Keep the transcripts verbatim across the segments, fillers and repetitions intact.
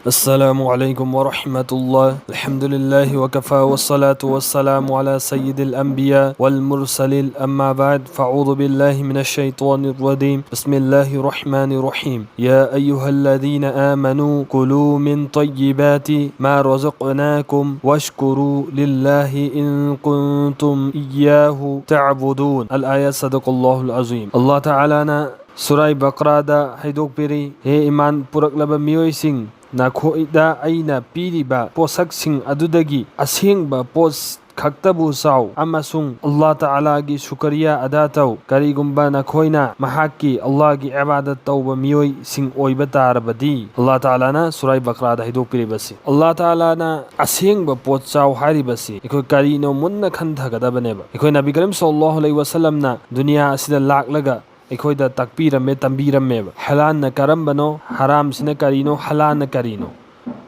السلام عليكم ورحمة الله. الحمد لله وكفى، والصلاة والسلام على سيد الأنبياء والمرسلين. أما بعد، فأعوذ بالله من الشيطان الرجيم. بسم الله الرحمن الرحيم. يا أيها الذين آمنوا كلوا من طيبات ما رزقناكم واشكروا لله إن كنتم إياه تعبدون. الآية. صدق الله العظيم. ꯑꯜꯂꯥꯍ ꯇꯥꯂꯥꯅ ꯁꯨꯔꯥꯏ ꯕꯀ꯭ꯔꯥꯗ ꯍꯥꯏꯗꯣꯛꯄꯤꯔꯤ, ꯍꯦ ꯏꯃꯥꯟ ꯄꯨꯔꯛꯂꯕ ꯃꯤꯑꯣꯏꯁꯤꯡ, ꯅꯈꯣꯏꯗ ꯑꯩꯅ ꯄꯤꯔꯤꯕ ꯄꯣꯠꯁꯛꯁꯤꯡ ꯑꯗꯨꯗꯒꯤ ꯑꯁꯦꯡꯕ ꯄꯣꯠ ꯈꯛꯇꯕꯨ ꯆꯥꯎ ꯑꯃꯁꯨꯡ ꯑꯜꯂꯥꯍ ꯇꯥꯂꯥꯒꯤ ꯁꯨꯀꯔꯤꯌꯥ ꯑꯗꯥ ꯇꯧ꯫ ꯀꯔꯤꯒꯨꯝꯕ ꯅꯈꯣꯏꯅ ꯃꯍꯥꯛꯀꯤ, ꯑꯜꯂꯥꯍꯒꯤ, ꯏꯕꯥꯗꯠ ꯇꯧꯕ ꯃꯤꯑꯣꯏꯁꯤꯡ ꯑꯣꯏꯕ ꯇꯥꯔꯕꯗꯤ꯫ ꯑꯜꯂꯥꯍ ꯇꯥꯂꯥꯅ ꯁꯨꯔꯥꯏ ꯕꯀ꯭ꯔꯥꯗ ꯍꯥꯏꯗꯣꯛꯄꯤꯔꯤꯕꯁꯤ, ꯑꯜꯂꯥꯍ ꯇꯥꯂꯥꯅ ꯑꯁꯦꯡꯕ ꯄꯣꯠ ꯆꯥꯎ ꯍꯥꯏꯔꯤꯕꯁꯤ ꯑꯩꯈꯣꯏ ꯀꯔꯤꯅꯣ ꯃꯨꯟꯅ ꯈꯟꯊꯒꯗꯕꯅꯦꯕ꯫ ꯑꯩꯈꯣꯏ ꯅꯕꯤ ꯀꯔꯤꯝ ꯁꯜꯂꯜꯂꯥꯍꯨ ꯑꯂꯩꯍꯤ ꯋꯁꯜꯂꯝꯅ ꯗꯨꯅꯤꯌꯥ ꯑꯁꯤꯗ ꯂꯥꯛꯂꯒ ꯑꯩꯈꯣꯏꯗ ꯇꯥꯛꯄꯤꯔꯝꯃꯦ, ꯇꯝꯕꯤꯔꯝꯃꯦꯕ꯫ ꯍꯂꯥꯟꯅ ꯀꯔꯝꯕꯅꯣ, ꯍꯔꯥꯝꯁꯤꯅ ꯀꯔꯤꯅꯣ, ꯍꯂꯥꯟꯅ ꯀꯔꯤꯅꯣ,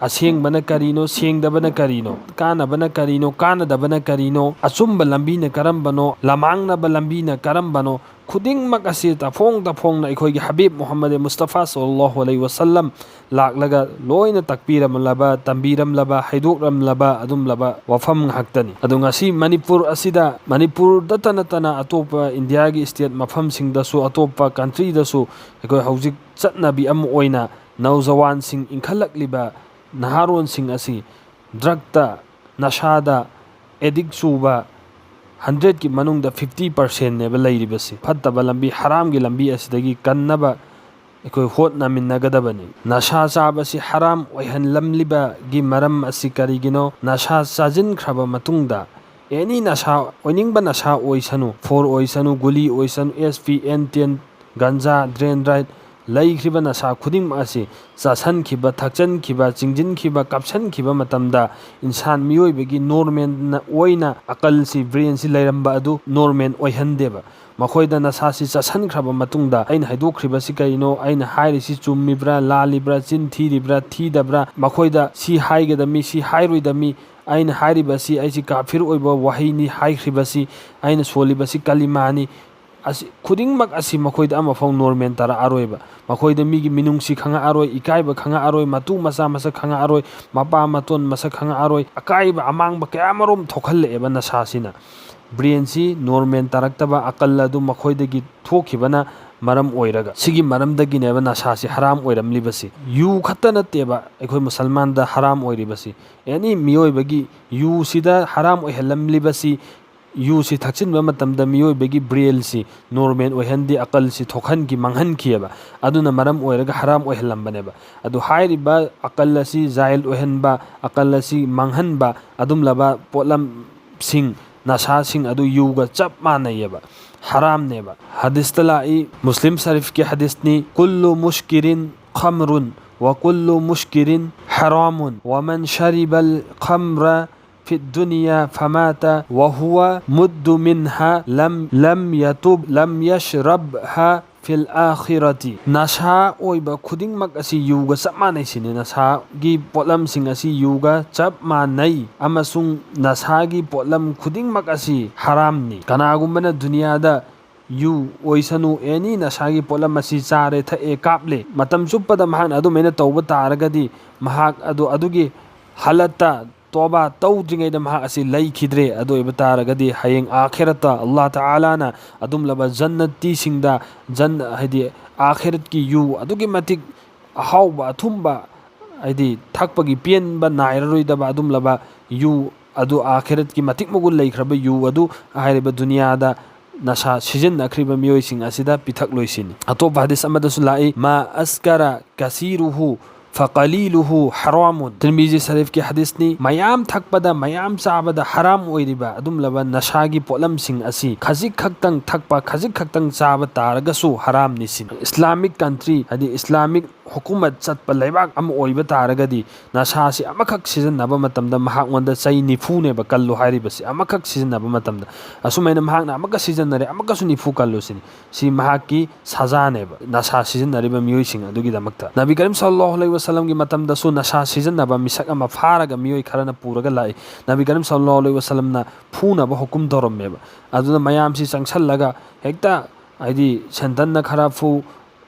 ꯑꯁꯦꯡꯕꯅ ꯀꯔꯤꯅꯣ, ꯁꯦꯡꯗꯕꯅ ꯀꯔꯤꯅꯣ, ꯀꯥꯟꯅꯕꯅ ꯀꯔꯤꯅꯣ, ꯀꯥꯟꯅꯗꯕꯅ ꯀꯔꯤꯅꯣ, ꯑꯆꯨꯝꯕ ꯂꯝꯕꯤꯅ ꯀꯔꯝꯕꯅꯣ, ꯂꯃꯥꯡꯅꯕ ꯂꯝꯕꯤꯅ ꯀꯔꯝꯕꯅꯣ, ꯈꯨꯗꯤꯡꯃꯛ ꯑꯁꯤ ꯇꯐꯣꯡ ꯇꯐꯣꯡꯅ ꯑꯩꯈꯣꯏꯒꯤ ꯍꯕꯤꯕ ꯃꯨꯍꯝꯃꯗ ꯃꯨꯁꯇꯐꯥ ꯁꯜꯂꯜꯂꯥꯍꯨ ꯑꯂꯩꯍꯤ ꯋꯁꯜꯂꯝ ꯂꯥꯛꯂꯒ ꯂꯣꯏꯅ ꯇꯥꯛꯄꯤꯔꯝꯂꯕ, ꯇꯝꯕꯤꯔꯝꯂꯕ, ꯍꯥꯏꯗꯣꯛꯂꯝꯂꯕ ꯑꯗꯨꯝꯂꯕ ꯋꯥꯐꯝ ꯉꯥꯛꯇꯅꯤ꯫ ꯑꯗꯣ ꯉꯁꯤ ꯃꯅꯤꯄꯨꯔ ꯑꯁꯤꯗ, ꯃꯅꯤꯄꯨꯔꯗꯇ ꯅꯠꯇꯅ ꯑꯇꯣꯞꯄ ꯏꯟꯗꯤꯌꯥꯒꯤ ꯁ꯭ꯇꯦꯠ ꯃꯐꯝꯁꯤꯡꯗꯁꯨ, ꯑꯇꯣꯞꯄ ꯀꯟꯇ꯭ꯔꯤꯗꯁꯨ ꯑꯩꯈꯣꯏ ꯍꯧꯖꯤꯛ ꯆꯠꯅꯕꯤ ꯑꯃ ꯑꯣꯏꯅ ꯅꯧꯖꯋꯥꯟꯁꯤꯡ, ꯏꯟꯈꯠꯂꯛꯂꯤꯕ ꯅꯍꯥꯔꯣꯟꯁꯤꯡ ꯑꯁꯤ ꯗ꯭ꯔꯛꯇ, ꯅꯁꯥꯗ ꯑꯦꯗꯤꯛ ꯆꯨꯕ ꯍꯟꯗ꯭ꯔꯦꯠꯀꯤ ꯃꯅꯨꯡꯗ ꯐꯤꯐꯇꯤ ꯄꯥꯔꯁꯦꯟꯅꯦꯕ ꯂꯩꯔꯤꯕꯁꯤ꯫ ꯐꯠꯇꯕ ꯂꯝꯕꯤ, ꯍꯔꯥꯝꯒꯤ ꯂꯝꯕꯤ ꯑꯁꯤꯗꯒꯤ ꯀꯟꯅꯕ ꯑꯩꯈꯣꯏ ꯍꯣꯠꯅꯃꯤꯟꯅꯒꯗꯕꯅꯤ꯫ ꯅꯁꯥ ꯆꯥꯕꯁꯤ ꯍꯔꯥꯝ ꯑꯣꯏꯍꯜꯂꯝꯂꯤꯕꯒꯤ ꯃꯔꯝ ꯑꯁꯤ ꯀꯔꯤꯒꯤꯅꯣ? ꯅꯁꯥ ꯆꯥꯁꯤꯟꯈ꯭ꯔꯕ ꯃꯇꯨꯡꯗ, ꯑꯦꯅꯤ ꯅꯁꯥ, ꯑꯣꯏꯅꯤꯡꯕ ꯅꯁꯥ ꯑꯣꯏꯁꯅꯨ, ꯐꯣꯔ ꯑꯣꯏꯁꯅꯨ, ꯒꯨꯂꯤ ꯑꯣꯏꯁꯅꯨ, ꯑꯦꯁ ꯄꯤ, ꯑꯦꯟ ꯇꯦꯟ, ꯒꯟꯖꯥ, ꯗ꯭ꯔꯦꯟ ꯗ꯭ꯔꯥꯏꯠ, ꯂꯩꯈ꯭ꯔꯤꯕ ꯅꯁꯥ ꯈꯨꯗꯤꯡꯃꯛ ꯑꯁꯤ ꯆꯥꯁꯟꯈꯤꯕ, ꯊꯛꯆꯟꯈꯤꯕ, ꯆꯤꯡꯁꯤꯟꯈꯤꯕ, ꯀꯥꯞꯁꯟꯈꯤꯕ ꯃꯇꯝꯗ ꯏꯟꯁꯥꯟ ꯃꯤꯑꯣꯏꯕꯒꯤ ꯅꯣꯔꯃꯦꯜꯅ ꯑꯣꯏꯅ ꯑꯀꯜꯁꯤ, ꯕ꯭ꯔꯦꯟꯁꯤ ꯂꯩꯔꯝꯕ ꯑꯗꯨ ꯅꯣꯔꯃꯦꯜ ꯑꯣꯏꯍꯟꯗꯦꯕ꯫ ꯃꯈꯣꯏꯗ ꯅꯁꯥꯁꯤ ꯆꯥꯁꯟꯈ꯭ꯔꯕ ꯃꯇꯨꯡꯗ ꯑꯩꯅ ꯍꯥꯏꯗꯣꯛꯈ꯭ꯔꯤꯕꯁꯤ ꯀꯔꯤꯅꯣ, ꯑꯩꯅ ꯍꯥꯏꯔꯤꯁꯤ ꯆꯨꯝꯃꯤꯕ꯭ꯔꯥ, ꯂꯥꯜꯂꯤꯕ꯭ꯔꯥ, ꯆꯤꯟ ꯊꯤꯔꯤꯕ꯭ꯔꯥ, ꯊꯤꯗꯕ꯭ꯔꯥ, ꯃꯈꯣꯏꯗ ꯁꯤ ꯍꯥꯏꯒꯗꯃꯤ, ꯁꯤ ꯍꯥꯏꯔꯣꯏꯗꯃꯤ, ꯑꯩꯅ ꯍꯥꯏꯔꯤꯕꯁꯤ ꯑꯩꯁꯤ ꯀꯥꯐꯤꯔ ꯑꯣꯏꯕ ꯋꯥꯍꯩꯅꯤ ꯍꯥꯏꯈ꯭ꯔꯤꯕꯁꯤ, ꯑꯩꯅ ꯁꯣꯜꯂꯤꯕꯁꯤ ꯀꯂꯤꯃꯥꯅꯤ, ꯑꯁꯤ ꯈꯨꯗꯤꯡꯃꯛ ꯑꯁꯤ ꯃꯈꯣꯏꯗ ꯑꯃꯐꯥꯎ ꯅꯣꯔꯃꯦꯜ ꯇꯥꯔꯛꯑꯔꯣꯏꯕ꯫ ꯃꯈꯣꯏꯗ ꯃꯤꯒꯤ ꯃꯤꯅꯨꯡꯁꯤ ꯈꯪꯉꯛꯑꯔꯣꯏ, ꯏꯀꯥꯏꯕ ꯈꯪꯉꯛꯑꯔꯣꯏ, ꯃꯇꯨ ꯃꯆꯥ ꯃꯁꯛ ꯈꯪꯉꯛꯑꯔꯣꯏ, ꯃꯄꯥ ꯃꯇꯣꯟ ꯃꯁꯛ ꯈꯪꯉꯛꯑꯔꯣꯏ, ꯑꯀꯥꯏꯕ ꯑꯃꯥꯡꯕ ꯀꯌꯥ ꯑꯃꯔꯣꯝ ꯊꯣꯛꯍꯜꯂꯛꯑꯦꯕ ꯅꯁꯥꯁꯤꯅ꯫ ꯕ꯭ꯔꯦꯟꯁꯤ ꯅꯣꯔꯃꯦꯜ ꯇꯥꯔꯛꯇꯕ, ꯑꯀꯜ ꯑꯗꯨ ꯃꯈꯣꯏꯗꯒꯤ ꯊꯣꯛꯈꯤꯕꯅ ꯃꯔꯝ ꯑꯣꯏꯔꯒ꯫ ꯁꯤꯒꯤ ꯃꯔꯝꯗꯒꯤꯅꯦꯕ ꯅꯁꯥꯁꯤ ꯍꯔꯥꯝ ꯑꯣꯏꯔꯝꯂꯤꯕꯁꯤ꯫ ꯌꯨ ꯈꯛꯇ ꯅꯠꯇꯦꯕ ꯑꯩꯈꯣꯏ ꯃꯨꯁꯜꯃꯥꯟꯗ ꯍꯔꯥꯝ ꯑꯣꯏꯔꯤꯕꯁꯤ꯫ ꯑꯦꯅꯤ ꯃꯤꯑꯣꯏꯕꯒꯤ ꯌꯨꯁꯤꯗ ꯍꯔꯥꯝ ꯑꯣꯏꯍꯜꯂꯝꯂꯤꯕꯁꯤ, ꯌꯨꯁꯤ ꯊꯛꯆꯤꯟꯕ ꯃꯇꯝꯗ ꯃꯤꯑꯣꯏꯕꯒꯤ ꯕ꯭ꯔꯦꯟꯁꯤ ꯅꯣꯔꯃꯦꯜ ꯑꯣꯏꯍꯟꯗꯦ, ꯑꯀꯜꯁꯤ ꯊꯣꯛꯍꯟꯈꯤ, ꯃꯥꯡꯍꯟꯈꯤꯑꯕ꯫ ꯑꯗꯨꯅ ꯃꯔꯝ ꯑꯣꯏꯔꯒ ꯍꯔꯥꯝ ꯑꯣꯏꯍꯜꯂꯝꯕꯅꯦꯕ꯫ ꯑꯗꯨ ꯍꯥꯏꯔꯤꯕ ꯑꯀꯜ ꯑꯁꯤ ꯖꯥꯏꯜ ꯑꯣꯏꯍꯟꯕ, ꯑꯀꯜ ꯑꯁꯤ ꯃꯥꯡꯍꯟꯕ, ꯑꯗꯨꯝꯂꯕ ꯄꯣꯠꯂꯝꯁꯤꯡ, ꯅꯁꯥꯁꯤꯡ ꯑꯗꯨ ꯌꯨꯒ ꯆꯞ ꯃꯥꯟꯅꯩꯑꯕ, ꯍꯔꯥꯝꯅꯦꯕ꯫ ꯍꯗꯤꯁꯇ ꯂꯥꯛꯏ, ꯃꯨꯁꯂꯤꯝ ꯁꯔꯤꯐꯀꯤ ꯍꯗꯤꯁꯅꯤ, "ꯀꯨꯜꯂꯨ ꯃꯨꯁꯀꯤꯔꯤꯟ ꯈꯝꯔꯨꯟ, ꯋ ꯀꯨꯜꯂꯨ ꯃꯨꯁꯀꯤꯔꯤꯟ ꯍꯔꯥꯃꯨꯟ, ꯋ ꯃꯟ ꯁꯔꯤꯕꯜ ꯈꯝꯔ ꯐꯤꯗ ꯗꯨꯅꯤꯌꯥ ꯐꯃꯥꯇ ꯋ ꯍꯨꯋ ꯃꯨꯗꯃꯤꯟꯍ ꯂꯝ, ꯂꯝ ꯌꯇꯨꯕ, ꯂꯝ ꯌꯁ꯭ꯔꯕꯍ ꯐꯤꯜ ꯑꯥꯈꯤꯔꯇꯤ"꯫ ꯅꯁꯥ ꯑꯣꯏꯕ ꯈꯨꯗꯤꯡꯃꯛ ꯑꯁꯤ ꯌꯨꯒ ꯆꯞ ꯃꯥꯟꯅꯩ ꯁꯤꯅꯤ꯫ ꯅꯁꯥꯒꯤ ꯄꯣꯠꯂꯝꯁꯤꯡ ꯑꯁꯤ ꯌꯨꯒ ꯆꯞ ꯃꯥꯟꯅꯩ, ꯑꯃꯁꯨꯡ ꯅꯁꯥꯒꯤ ꯄꯣꯠꯂꯝ ꯈꯨꯗꯤꯡꯃꯛ ꯑꯁꯤ ꯍꯔꯥꯝꯅꯤ꯫ ꯀꯅꯥꯒꯨꯝꯕꯅ ꯗꯨꯅꯤꯌꯥꯗ ꯌꯨ ꯑꯣꯏꯁꯅꯨ, ꯑꯦꯅꯤ ꯅꯁꯥꯒꯤ ꯄꯣꯠꯂꯝ ꯑꯁꯤ ꯆꯥꯔꯦ, ꯊꯛꯑꯦ, ꯀꯥꯞꯂꯦ, ꯃꯇꯝ ꯆꯨꯞꯄꯗ ꯃꯍꯥꯛꯅ ꯑꯗꯨꯃꯥꯏꯅ ꯇꯧꯕ ꯇꯥꯔꯒꯗꯤ, ꯃꯍꯥꯛ ꯑꯗꯨ ꯑꯗꯨꯒꯤ ꯍꯥꯂꯠꯇ ꯇꯣꯕꯥ ꯇꯧꯗ꯭ꯔꯤꯉꯩꯗ ꯃꯍꯥꯛ ꯑꯁꯤ ꯂꯩꯈꯤꯗ꯭ꯔꯦ꯫ ꯑꯗꯨ ꯑꯣꯏꯕ ꯇꯥꯔꯒꯗꯤ ꯍꯌꯦꯡ ꯑꯥꯈꯤꯔꯠꯇ ꯑꯜꯂꯥꯍ ꯇꯥꯂꯥꯅ ꯑꯗꯨꯝꯂꯕ ꯖꯟꯅꯇꯤꯁꯤꯡꯗ, ꯖꯟ-, ꯍꯥꯏꯗꯤ ꯑꯥꯈꯤꯔꯠꯀꯤ ꯌꯨ ꯑꯗꯨꯛꯀꯤ ꯃꯇꯤꯛ ꯑꯍꯥꯎꯕ, ꯑꯊꯨꯝꯕ, ꯍꯥꯏꯗꯤ ꯊꯛꯄꯒꯤ ꯄꯦꯟꯕ ꯅꯥꯏꯔꯔꯣꯏꯗꯕ ꯑꯗꯨꯝꯂꯕ ꯌꯨ ꯑꯗꯨ, ꯑꯥꯈꯤꯔꯠꯀꯤ ꯃꯇꯤꯛ ꯃꯒꯨꯟ ꯂꯩꯈ꯭ꯔꯕ ꯌꯨ ꯑꯗꯨ ꯍꯥꯏꯔꯤꯕ ꯗꯨꯅꯤꯌꯥꯗ ꯅꯁꯥ ꯁꯤꯖꯤꯟꯅꯈ꯭ꯔꯤꯕ ꯃꯤꯑꯣꯏꯁꯤꯡ ꯑꯁꯤꯗ ꯄꯤꯊꯛꯂꯣꯏꯁꯤꯅꯤ꯫ ꯑꯇꯣꯞꯄ ꯍꯗꯤꯁ ꯑꯃꯗꯁꯨ ꯂꯥꯛꯏ, "ꯃꯥ ꯑꯁꯀꯔ ꯀꯁꯤꯔꯨꯍꯨ ꯐꯀꯂꯤꯂꯨꯍꯨ ꯍꯔꯥꯃꯨꯟ"꯫ ꯇꯤꯔꯃꯤꯖꯤ ꯁꯔꯤꯐꯀꯤ ꯍꯗꯤꯁꯅꯤ꯫ ꯃꯌꯥꯝ ꯊꯛꯄꯗ, ꯃꯌꯥꯝ ꯆꯥꯕꯗ ꯍꯔꯥꯝ ꯑꯣꯏꯔꯤꯕ ꯑꯗꯨꯝꯂꯕ ꯅꯁꯥꯒꯤ ꯄꯣꯠꯂꯝꯁꯤꯡ ꯑꯁꯤ ꯈꯖꯤꯛ ꯈꯛꯇꯪ ꯊꯛꯄ, ꯈꯖꯤꯛ ꯈꯛꯇꯪ ꯆꯥꯕ ꯇꯥꯔꯒꯁꯨ ꯍꯔꯥꯝꯅꯤ ꯁꯤꯅꯤ꯫ ꯏꯁꯂꯥꯃꯤꯛ ꯀꯟꯇ꯭ꯔꯤ, ꯍꯥꯏꯗꯤ ꯏꯁꯂꯥꯃꯤꯛ ꯍꯨꯀꯨꯃꯠ ꯆꯠꯄ ꯂꯩꯕꯥꯛ ꯑꯃ ꯑꯣꯏꯕ ꯇꯥꯔꯒꯗꯤ, ꯅꯁꯥꯁꯤ ꯑꯃꯈꯛ ꯁꯤꯖꯤꯟꯅꯕ ꯃꯇꯝꯗ ꯃꯍꯥꯛꯉꯣꯟꯗ ꯆꯩ ꯅꯤꯐꯨꯅꯦꯕ ꯀꯜꯂꯨ ꯍꯥꯏꯔꯤꯕꯁꯤ꯫ ꯑꯃꯈꯛ ꯁꯤꯖꯤꯟꯅꯕ ꯃꯇꯝꯗ ꯑꯁꯨꯃꯥꯏꯅ ꯃꯍꯥꯛꯅ ꯑꯃꯨꯛꯀ ꯁꯤꯖꯤꯟꯅꯔꯦ, ꯑꯃꯨꯛꯀꯁꯨ ꯅꯤꯐꯨ ꯀꯜꯂꯨ ꯁꯤꯅꯤ꯫ ꯁꯤ ꯃꯍꯥꯛꯀꯤ ꯁꯖꯥꯅꯦꯕ, ꯅꯁꯥ ꯁꯤꯖꯤꯟꯅꯔꯤꯕ ꯃꯤꯑꯣꯏꯁꯤꯡ ꯑꯗꯨꯒꯤꯗꯃꯛꯇ꯫ ꯅꯕꯤ ꯀꯔꯤꯝ ꯁꯜꯂꯜꯂꯥꯍꯨ ꯑꯂꯩꯍꯤ ꯋꯥꯁꯜꯂꯝꯒꯤ ꯃꯇꯝꯗꯁꯨ ꯅꯁꯥ ꯁꯤꯖꯤꯟꯅꯕ ꯃꯤꯁꯛ ꯑꯃ ꯐꯥꯔꯒ ꯃꯤꯑꯣꯏ ꯈꯔꯅ ꯄꯨꯔꯒ ꯂꯥꯛꯏ꯫ ꯅꯕꯤ ꯀꯔꯤꯝ ꯁꯜꯂꯜꯂꯥꯍꯨ ꯑꯂꯩꯍꯤ ꯋꯥꯁꯜꯂꯝꯅ ꯐꯨꯅꯕ ꯍꯨꯀꯨꯝ ꯇꯧꯔꯝꯃꯦꯕ꯫ ꯑꯗꯨꯅ ꯃꯌꯥꯝꯁꯤ ꯆꯪꯁꯜꯂꯒ ꯍꯦꯛꯇ, ꯍꯥꯏꯗꯤ, ꯁꯦꯟꯗꯟꯅ ꯈꯔ ꯐꯨ,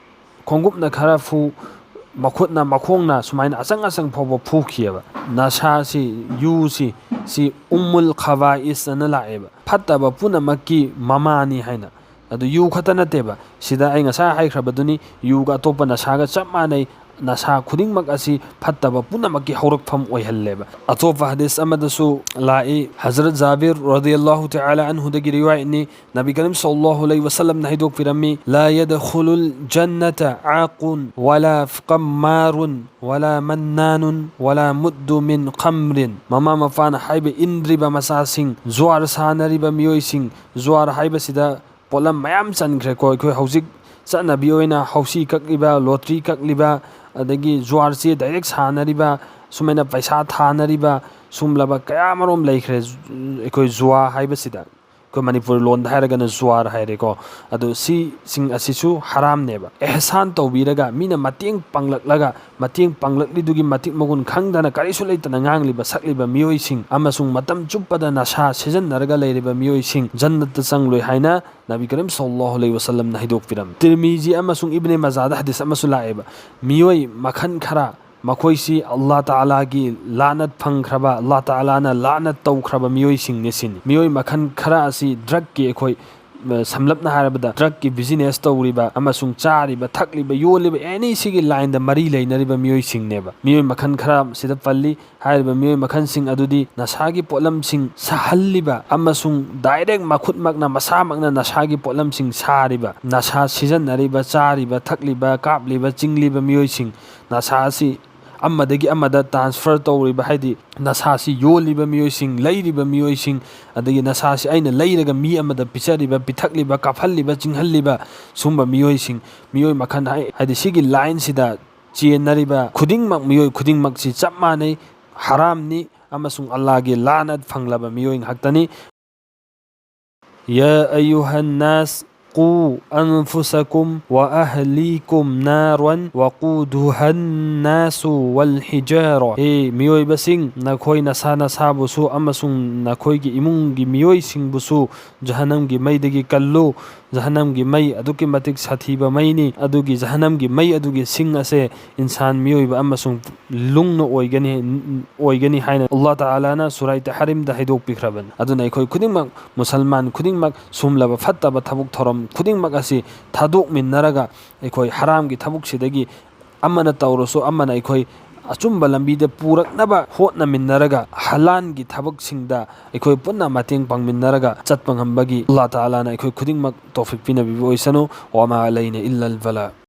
ꯈꯣꯡꯎꯞꯅ ꯈꯔ ꯐꯨ, ꯃꯈꯨꯠꯅ, ꯃꯈꯣꯡꯅ, ꯁꯨꯃꯥꯏꯅ ꯑꯆꯪ ꯑꯆꯪ ꯐꯥꯎꯕ ꯐꯨꯈꯤꯑꯕ꯫ ꯅꯁꯥꯁꯤ, ꯌꯨꯁꯤ, ꯁꯤ ꯎꯝꯃꯨꯜ ꯈꯕꯥꯏꯁ ꯑꯅ ꯂꯥꯛꯑꯦꯕ, ꯐꯠꯇꯕ ꯄꯨꯝꯅꯃꯛꯀꯤ ꯃꯃꯥꯅꯤ ꯍꯥꯏꯅ꯫ ꯑꯗꯨ ꯌꯨ ꯈꯛꯇ ꯅꯠꯇꯦꯕ, ꯁꯤꯗ ꯑꯩ ꯉꯁꯥꯏ ꯍꯥꯏꯈ꯭ꯔꯕꯗꯨꯅꯤ, ꯌꯨꯒ ꯑꯇꯣꯞꯄ ꯅꯁꯥꯒ ꯆꯞ ꯃꯥꯟꯅꯩ꯫ ꯅꯁꯥ ꯈꯨꯗꯤꯡꯃꯛ ꯑꯁꯤ ꯐꯠꯇꯕ ꯄꯨꯝꯅꯃꯛꯀꯤ ꯍꯧꯔꯛꯐꯝ ꯑꯣꯏꯍꯜꯂꯦꯕ꯫ ꯑꯇꯣꯞꯄ ꯍꯗꯤꯁ ꯑꯃꯗꯁꯨ ꯂꯥꯛꯏ, ꯍꯖꯔꯠ ꯖꯥꯕꯤꯔ ꯔꯗꯤꯌꯜꯂꯥꯍꯨ ꯇꯥꯂꯥ ꯑꯟꯍꯨꯗꯒꯤ ꯔꯤꯋꯥꯌꯠꯅꯤ, ꯅꯕꯤ ꯀꯔꯤꯝ ꯁꯜꯂꯜꯂꯥꯍꯨ ꯑꯂꯩꯍꯤ ꯋꯥꯁꯜꯂꯝꯅ ꯍꯥꯏꯗꯣꯛꯄꯤꯔꯝꯃꯤ, "لا يدخل الجنة عاق ولا قمار ولا منان ولا مدمن خمر"꯫ ꯃꯃꯥ ꯃꯄꯥꯅ ꯍꯥꯏꯕ ꯏꯟꯗ꯭ꯔꯤꯕ ꯃꯆꯥꯁꯤꯡ, ꯖꯨꯋꯥꯔ ꯁꯥꯟꯅꯔꯤꯕ ꯃꯤꯑꯣꯏꯁꯤꯡ, ꯖꯨꯋꯥꯔ ꯍꯥꯏꯕꯁꯤꯗ ꯄꯣꯠꯂꯝ ꯃꯌꯥꯝ ꯆꯟꯈ꯭ꯔꯦꯀꯣ꯫ ꯑꯩꯈꯣꯏ ꯍꯧꯖꯤꯛ ꯆꯠꯅꯕꯤ ꯑꯣꯏꯅ ꯍꯧꯁꯤ ꯀꯛꯂꯤꯕ, ꯂꯣꯇ꯭ꯔꯤ ꯀꯛꯂꯤꯕ, ꯑꯗꯒꯤ ꯖꯨꯋꯥꯔꯁꯦ ꯗꯥꯏꯔꯦꯛ ꯁꯥꯟꯅꯔꯤꯕ, ꯁꯨꯃꯥꯏꯅ ꯄꯩꯁꯥ ꯊꯥꯅꯔꯤꯕ, ꯁꯨꯝꯂꯕ ꯀꯌꯥ ꯑꯃꯔꯣꯝ ꯂꯩꯈ꯭ꯔꯦ꯫ ꯑꯩꯈꯣꯏ ꯖꯨꯋꯥ ꯍꯥꯏꯕꯁꯤꯗ, ꯑꯩꯈꯣꯏ ꯃꯅꯤꯄꯨꯔ ꯂꯣꯟꯗ ꯍꯥꯏꯔꯒꯅ ꯖꯨꯋꯥꯔ ꯍꯥꯏꯔꯦꯀꯣ꯫ ꯑꯗꯣ ꯁꯤꯁꯤꯡ ꯑꯁꯤꯁꯨ ꯍꯔꯥꯝꯅꯦꯕ꯫ ꯑꯦꯍꯁꯥꯟ ꯇꯧꯕꯤꯔꯒ, ꯃꯤꯅ ꯃꯇꯦꯡ ꯄꯥꯡꯂꯛꯂꯒ, ꯃꯇꯦꯡ ꯄꯥꯡꯂꯛꯂꯤꯗꯨꯒꯤ ꯃꯇꯤꯛ ꯃꯒꯨꯟ ꯈꯪꯗꯅ ꯀꯔꯤꯁꯨ ꯂꯩꯇꯅ ꯉꯥꯡꯂꯤꯕ ꯁꯛꯂꯤꯕ ꯃꯤꯑꯣꯏꯁꯤꯡ ꯑꯃꯁꯨꯡ ꯃꯇꯝ ꯆꯨꯞꯄꯗ ꯅꯁꯥ ꯁꯤꯖꯤꯟꯅꯔꯒ ꯂꯩꯔꯤꯕ ꯃꯤꯑꯣꯏꯁꯤꯡ ꯖꯟꯅꯠꯇ ꯆꯪꯂꯣꯏ ꯍꯥꯏꯅ ꯅꯕꯤ ꯀꯔꯤꯝ ꯁꯜꯂꯜꯂꯥꯍꯨ ꯑꯂꯩꯍꯤ ꯋꯥꯁꯜꯂꯝꯅ ꯍꯥꯏꯗꯣꯛꯄꯤꯔꯝꯃꯤ꯫ ꯇꯤꯔꯃꯤꯖꯤ ꯑꯃꯁꯨꯡ ꯏꯕꯅꯦ ꯃꯥꯖꯥꯗ ꯍꯗꯤꯁ ꯑꯃꯁꯨ ꯂꯥꯛꯑꯦꯕ, ꯃꯤꯑꯣꯏ ꯃꯈꯜ ꯈꯔ, ꯃꯈꯣꯏꯁꯤ ꯑꯜꯂꯥꯍ ꯇꯥꯂꯥꯒꯤ ꯂꯥꯅꯠ ꯐꯪꯈ꯭ꯔꯕ, ꯑꯜꯂꯥꯍ ꯇꯥꯂꯥꯅ ꯂꯥꯅꯠ ꯇꯧꯈ꯭ꯔꯕ ꯃꯤꯑꯣꯏꯁꯤꯡꯅꯤ ꯁꯤꯅꯤ꯫ ꯃꯤꯑꯣꯏ ꯃꯈꯜ ꯈꯔ ꯑꯁꯤ ꯗ꯭ꯔꯛꯀꯤ, ꯑꯩꯈꯣꯏ, ꯑ, ꯁꯝꯂꯞꯅ ꯍꯥꯏꯔꯕꯗ ꯗ꯭ꯔꯛꯀꯤ ꯕꯤꯖꯤꯅꯦꯁ ꯇꯧꯔꯤꯕ ꯑꯃꯁꯨꯡ ꯆꯥꯔꯤꯕ, ꯊꯛꯂꯤꯕ, ꯌꯣꯜꯂꯤꯕ, ꯑꯦꯅꯤ ꯁꯤꯒꯤ ꯂꯥꯏꯟꯗ ꯃꯔꯤ ꯂꯩꯅꯔꯤꯕ ꯃꯤꯑꯣꯏꯁꯤꯡꯅꯦꯕ꯫ ꯃꯤꯑꯣꯏ ꯃꯈꯜ ꯈꯔ ꯁꯤꯗ ꯄꯜꯂꯤ꯫ ꯍꯥꯏꯔꯤꯕ ꯃꯤꯑꯣꯏ ꯃꯈꯜꯁꯤꯡ ꯑꯗꯨꯗꯤ ꯅꯁꯥꯒꯤ ꯄꯣꯠꯂꯝꯁꯤꯡ ꯁꯥꯍꯜꯂꯤꯕ ꯑꯃꯁꯨꯡ ꯗꯥꯏꯔꯦꯛ ꯃꯈꯨꯠꯃꯛꯅ, ꯃꯁꯥꯃꯛꯅ ꯅꯁꯥꯒꯤ ꯄꯣꯠꯂꯝꯁꯤꯡ ꯁꯥꯔꯤꯕ, ꯅꯁꯥ ꯁꯤꯖꯤꯟꯅꯔꯤꯕ, ꯆꯥꯔꯤꯕ, ꯊꯛꯂꯤꯕ, ꯀꯥꯞꯂꯤꯕ, ꯆꯤꯡꯂꯤꯕ ꯃꯤꯑꯣꯏꯁꯤꯡ, ꯅꯁꯥ ꯑꯁꯤ ꯑꯃꯗꯒꯤ ꯑꯃꯗ ꯇ꯭ꯔꯥꯟꯁꯐꯔ ꯇꯧꯔꯤꯕ, ꯍꯥꯏꯗꯤ ꯅꯁꯥꯁꯤ ꯌꯣꯜꯂꯤꯕ ꯃꯤꯑꯣꯏꯁꯤꯡ, ꯂꯩꯔꯤꯕ ꯃꯤꯑꯣꯏꯁꯤꯡ, ꯑꯗꯒꯤ ꯅꯁꯥꯁꯤ ꯑꯩꯅ ꯂꯩꯔꯒ ꯃꯤ ꯑꯃꯗ ꯄꯤꯖꯔꯤꯕ, ꯄꯤꯊꯛꯂꯤꯕ, ꯀꯥꯞꯍꯜꯂꯤꯕ, ꯆꯤꯡꯍꯜꯂꯤꯕ, ꯁꯨꯝꯕ ꯃꯤꯑꯣꯏꯁꯤꯡ, ꯃꯤꯑꯣꯏ ꯃꯈꯜ ꯍꯥꯏ-, ꯍꯥꯏꯗꯤ ꯁꯤꯒꯤ ꯂꯥꯏꯟꯁꯤꯗ ꯆꯦꯟꯅꯔꯤꯕ ꯈꯨꯗꯤꯡꯃꯛ, ꯃꯤꯑꯣꯏ ꯈꯨꯗꯤꯡꯃꯛꯁꯤ ꯆꯞ ꯃꯥꯟꯅꯩ, ꯍꯔꯥꯝꯅꯤ ꯑꯃꯁꯨꯡ ꯑꯜꯂꯥꯍꯒꯤ ꯂꯥꯅꯠ ꯐꯪꯂꯕ ꯃꯤꯑꯣꯏ ꯉꯥꯛꯇꯅꯤ꯫ يا أيها الناس قوا أنفسكم وأهليكم نارا وقودها الناس والحجارة. ꯍꯦ ꯃꯤꯑꯣꯏꯕꯁꯤꯡ, ꯅꯈꯣꯏ ꯅꯁꯥ ꯅꯁꯥꯕꯨꯁꯨ ꯑꯃꯁꯨꯡ ꯅꯈꯣꯏꯒꯤ ꯏꯃꯨꯡꯒꯤ ꯃꯤꯑꯣꯏꯁꯤꯡꯕꯨꯁꯨ ꯖꯍꯟꯅꯝꯒꯤ ꯃꯩꯗꯒꯤ ꯀꯜꯂꯨ꯫ ꯖꯍꯟꯅꯝꯒꯤ ꯃꯩ ꯑꯗꯨꯛꯀꯤ ꯃꯇꯤꯛ ꯁꯥꯊꯤꯕ ꯃꯩꯅꯤ꯫ ꯑꯗꯨꯒꯤ ꯖꯍꯟꯅꯝꯒꯤ ꯃꯩ ꯑꯗꯨꯒꯤ ꯁꯤꯡ ꯑꯁꯦ ꯏꯟꯁꯥꯟ, ꯃꯤꯑꯣꯏꯕ ꯑꯃꯁꯨꯡ ꯂꯨꯡꯅ ꯑꯣꯏꯒꯅꯤ, ꯑꯣꯏꯒꯅꯤ ꯍꯥꯏꯅ ꯑꯜꯂꯥꯍ ꯇꯥꯂꯥꯅ ꯁꯨꯔꯥꯏ ꯇꯍꯔꯤꯝꯗ ꯍꯥꯏꯗꯣꯛꯄꯤꯈ꯭ꯔꯕꯅꯤ꯫ ꯑꯗꯨꯅ ꯑꯩꯈꯣꯏ ꯈꯨꯗꯤꯡꯃꯛ, ꯃꯨꯁꯜꯃꯥꯟ ꯈꯨꯗꯤꯡꯃꯛ, ꯁꯨꯝꯂꯕ ꯐꯠꯇꯕ ꯊꯕꯛ ꯊꯧꯔꯝ ꯈꯨꯗꯤꯡꯃꯛ ꯑꯁꯤ ꯊꯥꯗꯣꯛꯃꯤꯟꯅꯔꯒ, ꯑꯩꯈꯣꯏ ꯍꯔꯥꯝꯒꯤ ꯊꯕꯛꯁꯤꯗꯒꯤ ꯑꯃꯅ ꯇꯧꯔꯁꯨ ꯑꯃꯅ ꯑꯩꯈꯣꯏ ꯑꯆꯨꯝꯕ ꯂꯝꯕꯤꯗ ꯄꯨꯔꯛꯅꯕ ꯍꯣꯠꯅꯃꯤꯟꯅꯔꯒ, ꯍꯂꯥꯟꯒꯤ ꯊꯕꯛꯁꯤꯡꯗ ꯑꯩꯈꯣꯏ ꯄꯨꯟꯅ ꯃꯇꯦꯡ ꯄꯥꯡꯃꯤꯟꯅꯔꯒ ꯆꯠꯄ ꯉꯝꯕꯒꯤ ꯑꯜꯂꯥꯍ ꯇꯥꯂꯥꯅ ꯑꯩꯈꯣꯏ ꯈꯨꯗꯤꯡꯃꯛ ꯇꯧꯐꯤꯛ ꯄꯤꯅꯕꯤꯕ ꯑꯣꯏꯁꯅꯨ꯫ وما علينا إلا البلاغ.